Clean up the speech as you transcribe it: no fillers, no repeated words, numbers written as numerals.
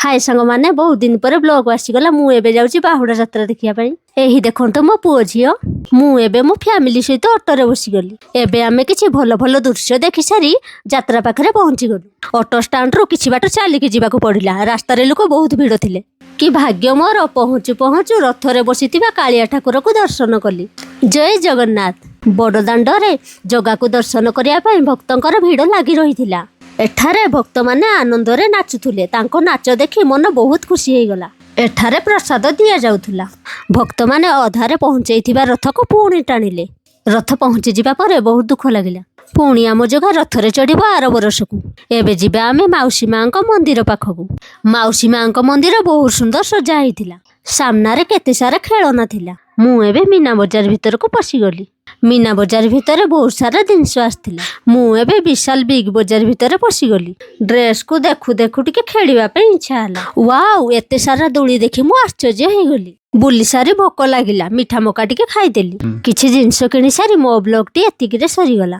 ହାଏ ସାଙ୍ଗମାନେ, ବହୁତ ଦିନ ପରେ ବ୍ଲଗ ଆସିଗଲା। ମୁଁ ଏବେ ଯାଉଛି ବାହୁଡ଼ା ଯାତ୍ରା ଦେଖିବା ପାଇଁ। ଏହି ଦେଖନ୍ତୁ ମୋ ପୁଅ ଝିଅ। ମୁଁ ଏବେ ମୋ ଫ୍ୟାମିଲି ସହିତ ଅଟୋରେ ବସିଗଲି। ଏବେ ଆମେ କିଛି ଭଲ ଭଲ ଦୃଶ୍ୟ ଦେଖି ସାରି ଯାତ୍ରା ପାଖରେ ପହଞ୍ଚିଗଲୁ। ଅଟୋ ଷ୍ଟାଣ୍ଡରୁ କିଛି ବାଟ ଚାଲିକି ଯିବାକୁ ପଡ଼ିଲା। ରାସ୍ତାରେ ଲୋକ ବହୁତ ଭିଡ଼ ଥିଲେ। କି ଭାଗ୍ୟ ମୋର, ପହଞ୍ଚୁ ପହଞ୍ଚୁ ରଥରେ ବସିଥିବା କାଳିଆ ଠାକୁରକୁ ଦର୍ଶନ କଲି। ଜୟ ଜଗନ୍ନାଥ। ବଡ଼ ଦାଣ୍ଡରେ ଜଗାକୁ ଦର୍ଶନ କରିବା ପାଇଁ ଭକ୍ତଙ୍କର ଭିଡ଼ ଲାଗି ରହିଥିଲା। ଏଠାରେ ଭକ୍ତମାନେ ଆନନ୍ଦରେ ନାଚୁଥିଲେ। ତାଙ୍କ ନାଚ ଦେଖି ମନ ବହୁତ ଖୁସି ହେଇଗଲା। ଏଠାରେ ପ୍ରସାଦ ଦିଆଯାଉଥିଲା। ଭକ୍ତମାନେ ଅଧାରେ ପହଞ୍ଚେଇଥିବା ରଥକୁ ପୁଣି ଟାଣିଲେ। ରଥ ପହଞ୍ଚିଯିବା ପରେ ବହୁତ ଦୁଃଖ ଲାଗିଲା। ପୁଣି ଆମ ଜଗା ରଥରେ ଚଢ଼ିବ ଆର ବରଷକୁ। ଏବେ ଯିବା ଆମେ ମାଉସୀ ମାଙ୍କ ମନ୍ଦିର ପାଖକୁ। ମାଉସୀ ମାଙ୍କ ମନ୍ଦିର ବହୁତ ସୁନ୍ଦର ସଜା ହେଇଥିଲା। ସାମ୍ନାରେ କେତେ ସାରା ଖେଳନା ଥିଲା। ମୁଁ ଏବେ ମୀନା ବଜାର ଭିତରକୁ ପଶିଗଲି। ମୀନା ବଜାର ଭିତରେ ବହୁତ ସାରା ଜିନିଷ ଆସିଥିଲା। ମୁଁ ଏବେ ବିଶାଲ ବିଗ୍ ବଜାର ଭିତରେ ପଶିଗଲି। ଡ୍ରେସକୁ ଦେଖୁ ଦେଖୁ ଟିକେ ଖେଳିବା ପାଇଁ ଇଚ୍ଛା ହେଲା। ୱାଉ, ଏତେ ସାରା ଦୋଳି ଦେଖି ମୁଁ ଆଶ୍ଚର୍ଯ୍ୟ ହେଇଗଲି। ବୁଲି ସାରି ଭୋକ ଲାଗିଲା। ମିଠା ମକା ଟିକେ ଖାଇଦେଲି। କିଛି ଜିନିଷ କିଣି ସାରି ମୋ ବ୍ଲଗଟି ଏତିକିରେ ସରିଗଲା।